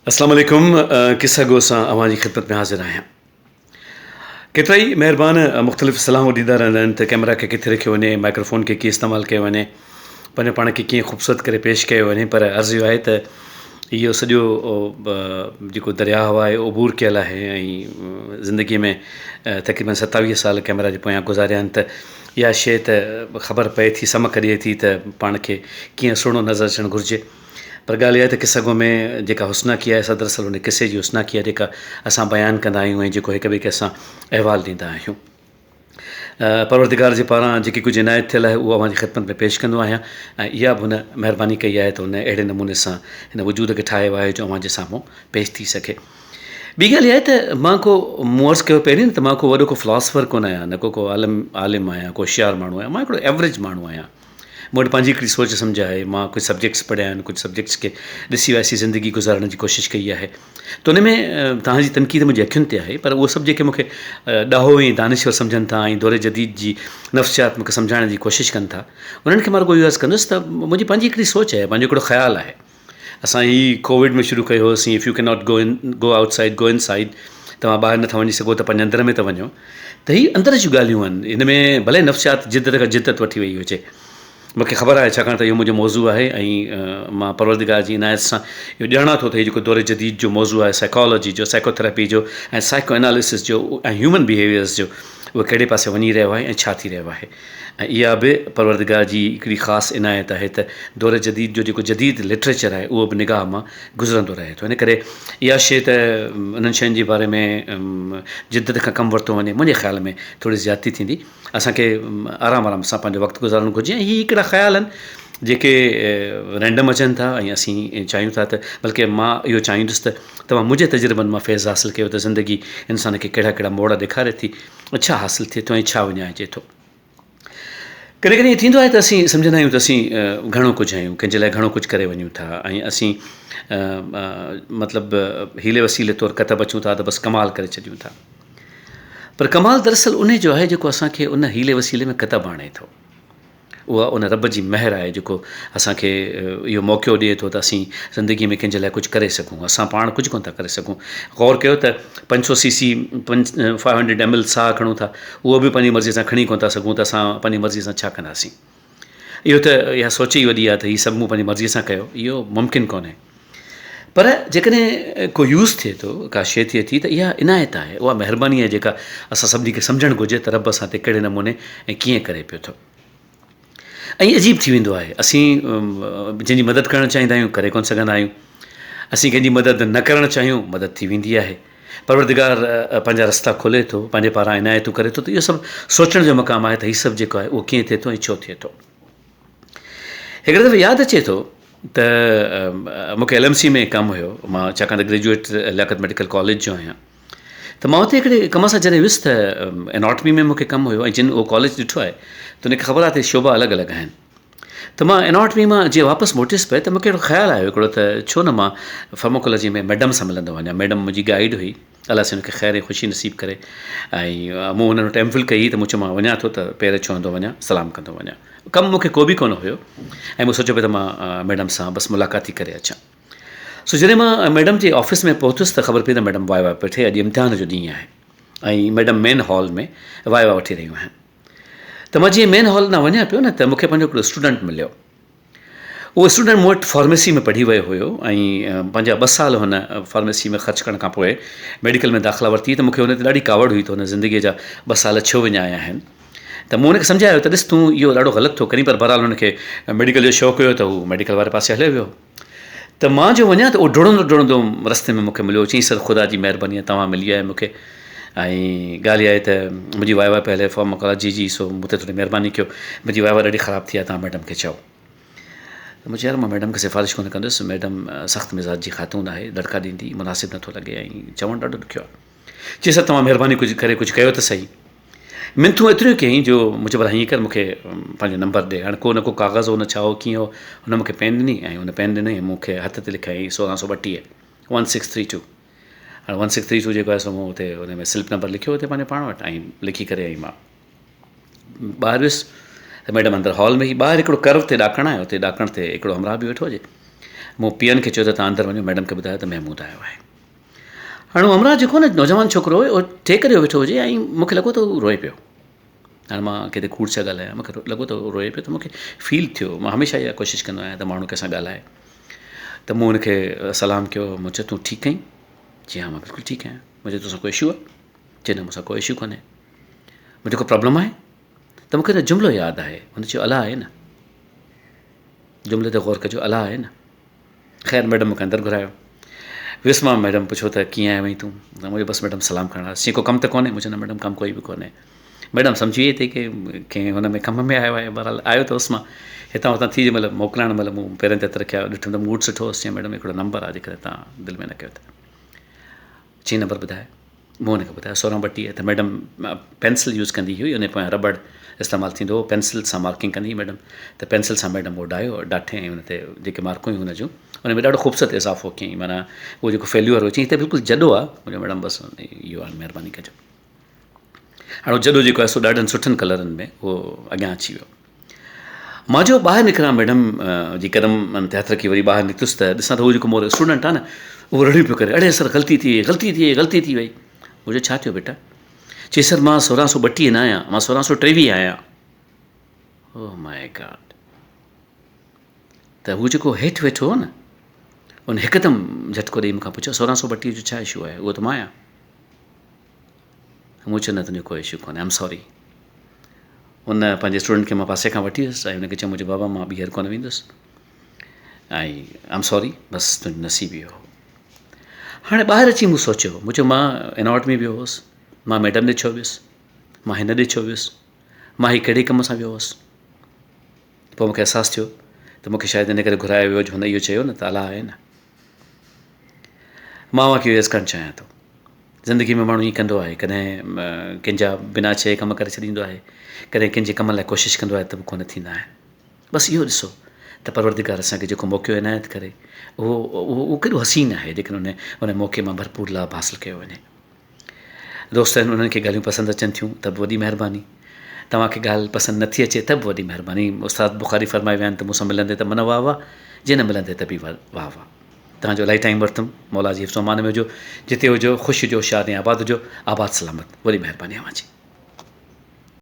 اسلام عليڪم قصه گو سان اوهان جي خدمت ۾ حاضر آهيان. ڪيترائي مهربان مختلف صلاحون ڏيندا رهندا آهن ته ڪئميرا کي ڪٿي رکيو وڃي، مائڪروفون کي ڪيئن استعمال ڪيو وڃي، پنهنجو پاڻ کي ڪيئن خوبصورت ڪري پيش ڪيو وڃي پر عرض اهو آهي ته اهو سڄو جيڪو درياهه آهي عبور ڪيل آهي ۽ زندگي ۾ تقريبن 27 سال ڪئميرا جي پويان گذاريا آهن ته اها شيء ته خبر پئي ٿي سمک ڏئي ٿي ته پاڻ کي ڪيئن سهڻو نظر اچڻ گهرجي. پر ڳالهه اها آهي ته قصه گو ۾ جيڪا حسناڪي آهي سا دراصل ان قصي جي حسناڪي آهي جيڪا اسان بيان ڪندا آهيون ۽ جيڪو هڪ ٻئي کي اسان احوال ڏيندا آهيون. پروردگار جي پاران جيڪي ڪجهه عنايت ٿيل آهي اهو اوهان جي خدمت ۾ پيش ڪندو آهيان ۽ اها به هن مهرباني ڪئي آهي ته هن اهڙي نموني سان هن وجود کي ٺاهيو آهي جو اوهان جي سامهون پيش ٿي سگهي. ٻي ڳالهه اها آهي ته مان ڪو مون عرض ڪيو پهرين ته مان ڪو وڏو ڪو فلاسفر ڪونه آهيان نه ڪو ڪو عالم عالم آهيان ڪو هوشيار ماڻهو آهيان مان هڪڙو ايوريج ماڻهو آهيان. مون وٽ پنهنجي هڪڙي سوچ سمجهه آهي، مان ڪجهه سبجيڪٽس پڙهيا آهن، ڪجهه سبجيڪٽس کي ڏسي وائسي زندگي گذارڻ جي ڪوشش ڪئي آهي ته ان ۾ توهان جي تنقيد منهنجي اکين تي آهي پر اهو سڀ جيڪي مون کي ڏاهو ۽ دانشور سمجهن ٿا ۽ دور جديد جي نفسيات مون کي سمجهائڻ جي ڪوشش ڪن ٿا انهن کي مان رڳو اهو عرض ڪندس ته منهنجي پنهنجي هڪڙي سوچ آهي پنهنجو هڪڙو خيال آهي. اسان هي ڪووڊ ۾ شروع ڪيو هوسين if you can not go in go outside go inside توهان ٻاهر نٿا وڃي سگهو ته پنهنجي اندر ۾ ته وڃو ته هي اندر جون ڳالهيون آهن هن ۾ ڀلي نفسيات جدت کان جدت وٺي وئي هجي مونکي خبر آهي ڇاڪاڻ ته اهو منهنجو موضوع آهي ۽ مان پروردگار جي عنايت سان اهو ڄاڻان ٿو ته هي جيڪو دور جديد جو موضوع آهي سائيڪالاجي جو سائيڪو ٿراپي جو ۽ سائيڪو اناليسس جو ۽ هيومن بهيويئرس جو اهو ڪهڙي پاسي وڃي رهيو آهي ۽ ڇا ٿي رهيو آهي ۽ اها به پروردگار جي هڪڙي خاص عنايت آهي ته دور جديد جو جيڪو جديد لٽريچر آهي اهو به نگاهه مان گذرندو رهي ٿو ان ڪري اها شيء ته انهن شين جي باري ۾ جدت کان ڪم ورتو وڃي منهنجي خيال ۾ ٿوري زيادتي ٿيندي اسان کي آرام آرام سان پنهنجو وقت گذارڻ گهرجي ۽ هي هڪڙا خيال آهن جيڪي رينڊم اچن ٿا ۽ اسين چاهيون ٿا ته بلڪه مان اهو چاهيندس ته توهان منهنجي تجربن مان فيض حاصل ڪيو ته زندگي انسان کي ڪهڙا ڪهڙا موڙ ڏيکاري ٿي ڇا حاصل ٿئي ٿو ۽ ڇا وڃائجي ٿو. ڪڏهن ڪڏهن ائين ٿيندو آهي ته اسين سمجهندا آهيون ته اسين گهڻو ڪجهه آهيون ڪنهن جي لاء گهڻو ڪجهه ڪري وڃون ٿا ۽ اسين مطلب حيلي وسيلي طور ڪتب اچون ٿا ته بس ڪمال ڪري ڇڏيون ٿا پر ڪمال دراصل انهي جو آهي جيڪو اسان کي ان حيلي وسيلي ۾ ڪتب آڻي ٿو. اها ان رب جي مهر آهي جيڪو اسان کي اهو موقعو ڏئي ٿو ته اسين زندگي ۾ ڪنهن جي لاء ڪجهه ڪري سگهون اسان پاڻ ڪجهه ڪونه ٿا ڪري سگهون غور ڪيو ته 500 سي سي 500 ايم ايل ساهه کڻون ٿا اهو به پنهنجي مرضي سان کڻي ڪونه ٿا سگهون ته اسان پنهنجي مرضي سان ڇا ڪنداسين اهو ته اها سوچ ئي وڏي آهي ته هي سڀ مون پنهنجي مرضي سان ڪيو اهو ممڪن ڪونهي پر جيڪڏهن ڪو يوز ٿئي ٿو ڪا شيء ٿئي ٿي ته اها عنايت آهي اها مهرباني آهي جيڪا اسان سڀني کي سمجهڻ گهرجي ته رب اسان تي ڪهڙي نموني ۽ ڪيئن ڪري پيو ٿو ۽ عجيب ٿي ويندو آهي اسين جنهن جي مدد ڪرڻ چاهيندا آهيون ڪري ڪونه سگهندا آهيون اسين ڪنهن جي مدد نه ڪرڻ چاهيون مدد ٿي ويندي آهي پروردگار پنهنجا رستا کولي ٿو پنهنجي پاران عنايتون ڪري ٿو ته اهو سڀ سوچڻ جو مقام آهي ته هي سڀ جيڪو آهي اهو ڪيئن ٿئي ٿو ۽ ڇو ٿئي ٿو هڪڙي دفعي ياد اچي ٿو ته مون کي ايل ايم سي ۾ ڪم هيو مان ڇاڪاڻ ته گريجوئيٽ لياقت ميڊيڪل ڪاليج جو آهيان ته مان اتي هڪڙي ڪم سان جڏهن ويس ته اناٽمي ۾ مون کي ڪم هيو ۽ جن اهو ڪاليج ڏٺو آهي ته ان کي خبر آهي ته شعبا الڳ الڳ آهن ته مان اناٽمي مان جيئن واپس موٽيس پئي ته مون کي هڪڙو خيال آيو هڪڙو ته ڇو نه مان فارماڪولاجي ۾ ميڊم سان ملندو وڃان ميڊم منهنجي گائيڊ هئي الله سائين ان کي خير ۽ خوشي نصيب ڪري ۽ مون انهن وٽ ايم فل ڪئي ته مون چيو مان وڃان ٿو ته پير ڇهندو وڃان سلام ڪندو وڃان ڪم مون کي ڪو به ڪونه هيو ۽ مون سوچيو پئي ته مان ميڊم سان بس ملاقات ئي ڪري اچان سو جڏهن مان ميڊم جي آفيس ۾ پهتس ته خبر پئي ته ميڊم وائي واء پئي ٺهي اڄ امتحان جو ڏينهن آهي ۽ ميڊم مين هال ۾ وائي واء وٺي رهيون آهن ته مان جيئن مين هال ڏانهن وڃان پيو نه ته مون کي پنهنجو هڪڙو اسٽوڊنٽ مليو اهو اسٽوڊنٽ مون وٽ فارميسي ۾ پڙهي ويو هيو ۽ پنهنجا ٻه سال هن فارميسي ۾ خرچ ڪرڻ کان پوء ميڊيڪل ۾ داخلا ورتي ته مون کي هن تي ڏاڍي ڪاوڙ هئي ته هن زندگيء جا ٻه سال ڇو وڃايا آهن ته مون هن کي سمجهايو ته ڏس تون اهو ڏاڍو غلط ٿو ڪرين پر بهرحال هن کي ميڊيڪل جو شوق هيو ته هو ميڊيڪل واري پاسي هليو ويو ته مان جو وڃان ته اهو ڊوڙندو ڊوڙندو رستي ۾ مون کي مليو چيائين سر خدا جي مهرباني آهي توهان ملي آهي مون کي ۽ ڳالهه اها آهي ته منهنجي وائي واء پهلي فارم ڪرا جي جي سو مون تي ٿوري مهرباني ڪيو منهنجي وائي واء ڏاڍي خراب ٿي آهي توهان ميڊم کي چئو ته مون چيو يار مان ميڊم کي سفارش ڪونه ڪندس ميڊم سخت مزاج جي خاتون آهي دڙڪا ڏيندي مناسب نٿو لڳي ۽ چوڻ ڏاڍو ڏکيو آهي چي سر توهان مهرباني ڪجهه ڪري ڪجهه ڪيو ته سهي منٿون ايتريون ڪيائين جو مون چيو ڀلا هيئن ڪر مون کي پنهنجو نمبر ڏي هاڻي ڪو نه ڪو ڪاغذ هو نه ڇا هو ڪيئن هو هن مون کي پين ڏني ۽ هن پين ڏني مون کي هٿ تي لکيائين 1632 1632 هاڻي 1632 جيڪو آهي سو مون اتي ان ۾ سلپ نمبر لکيو اتي پنهنجو پاڻ وٽ ۽ لکي ڪري ۽ مان ٻاهر ويس ته ميڊم اندر هال ۾ هئي ٻاهر هڪڙو ڪرو تي ڏاڪڻ آهي اتي ڏاڪڻ تي هڪڙو همراهه به ويٺو هجي. مون پيئن کي چيو ته توهان اندر وڃو ميڊم کي ٻڌايو ته محمود آيو آهي. هاڻي اهو همراهه جيڪو نه نوجوان ڇوڪرو هو اهو ٽيڪ ڏيو ويٺو هجي ۽ مون کي لڳو ته هو روئي پيو. هاڻي مان ڪٿي ڪوڙ ڇا ڳالهايان مون کي لڳو ته هو روئي پيو ته مون کي فيل ٿيو مان هميشه اها ڪوشش ڪندو آهيان ته ماڻهو ڪنهن سان ڳالهائي ته مون هن کي سلام ڪيو مون چيو تون ٺيڪ آهين؟ چي ها مان بلڪل ٺيڪ آهيان. مون چيو توسان ڪو اشو آهي؟ چي نه مون سان ڪو اشو ڪونهي. مون چيو ڪو پرابلم آهي؟ ته مون کي هن جملو ياد آهي هن چيو الله آهي نه. جملي تي غور ڪجو الله آهي نه. خير ميڊم مون کي اندر گهرايو. ويس مان ميڊم پڇيو ته ڪيئن آيو آهين تون؟ مون چيو بس ميڊم سلام ڪرڻ آيس. چيائين ڪو ڪم ته ڪونهي؟ مون چيو نه ميڊم ڪم ڪوئي به ڪونهي. ميڊم سمجهي وئي ته ڪنهن هن ۾ ڪم ۾ آيو آهي بهرحال آيو ته هوس مان هتان هتان ٿي جنهن مهل موڪلائڻ مهل مون پيرن تي هٿ رکيا ڏٺم ته موڊ سٺو هوس چيائين ميڊم هڪڙو نمبر آهي جيڪڏهن توهان دل ۾ نه ڪيو ته. چيائين نمبر ٻڌاء. مون هن کي ٻڌايو 16 32 ته ميڊم پينسل يوز ڪندي هئي ان پويان رٻڙ استعمال ٿيندو هو پينسل سان مارڪنگ ڪندي هئي ميڊم ته پينسل سان ميڊم اهو ڊاهيو ڊاٺي ۽ ان تي جيڪي مارڪون هيون هن جون ان ۾ ڏاڍو خوبصورت اضافو ڪيائين معنيٰ اهو جيڪو فيليور هو چيائين هتي بلڪل جڏو آهي مون چيو ميڊم بس اهو آهي مهرباني ڪجو هاڻي جڏو جيڪو آهي سو ڏاڍن سٺن ڪلرن ۾ اهو اڳيان اچي ويو مان جو ٻاهر نڪران ميڊم جي قدمن تي هٿ رکي وري ٻاهر نڪتس ته ڏسان ته هو جيڪو مون وارو اسٽوڊنٽ آهي نه اهو رڙيون پيو ڪري اڙي سر غلطي ٿي وئي غلطي ٿي وئي غلطي ٿي وئي مون چيو ڇا ٿيو بيٽا چي سر مان 1632 نه آهيان مان 1623 آهيان او مائي گاڊ ته هو جيڪو هيٺ ويٺو هو نه ان هڪدم جهٽڪو ڏيئي مون کان پڇيو 1632 جو ڇا اشو آهي اهو ته مان آهيان مون چيو نه تنهنجو ڪو اشو ڪونهي آئم سوري ان پنهنجي اسٽوڊنٽ کي مان پاسي کان وٺي ويس ۽ هن کي چيم منهنجو بابا مان ٻيهر ڪونه ويندس ۽ آئم سوري بس تنهنجو نصيب اهو هو هاڻي ٻاهر اچي مون سوچيو مون چيو مان اناٽ ۾ ويو هوس مان ميڊم ڏي ڇو ويس مان هن ڏي ڇو ويس مان هي ڪهڙي ڪم سان ويو هوس پوء مونکي احساس ٿيو ته مونکي شايد ان ڪري گهرايو ويو جو هن اهو چيو نه ته الله آهي نه مان اوهان کي اهو عرض ڪرڻ چاهيان ٿو زندگي ۾ ماڻهو ائين ڪندو آهي ڪڏهن ڪنهن جا بنا چئي ڪم ڪري ڇڏيندو آهي ڪڏهن ڪنهن جي ڪم لاء ڪوشش ڪندو آهي ته به ڪونه ٿيندا آهن بس اهو ڏسو ته پروردگار اسان کي جيڪو موقعو عنايت ڪري اهو اهو ڪيڏو حسين آهي جيڪڏهن ان ان موقعي مان ڀرپور لاڀ حاصل ڪيو وڃي دوست آهن انهن کي ڳالهيون پسند اچن ٿيون ته به وڏي مهرباني توهان کي ڳالهه پسند نٿي اچي ته به وڏي مهرباني استاد بخاري فرمائي ويا آهن ته مون سان ملندي ته من واهه واهه جي نه ملندي ته به واهه واهه توهان جو الاهي ٽائيم ورتم مولا جي حفظ امان ۾ هجو جتي هجو خوش هجو شاد ۽ آباد هجو آباد سلامت وڏي مهرباني اوهان جي.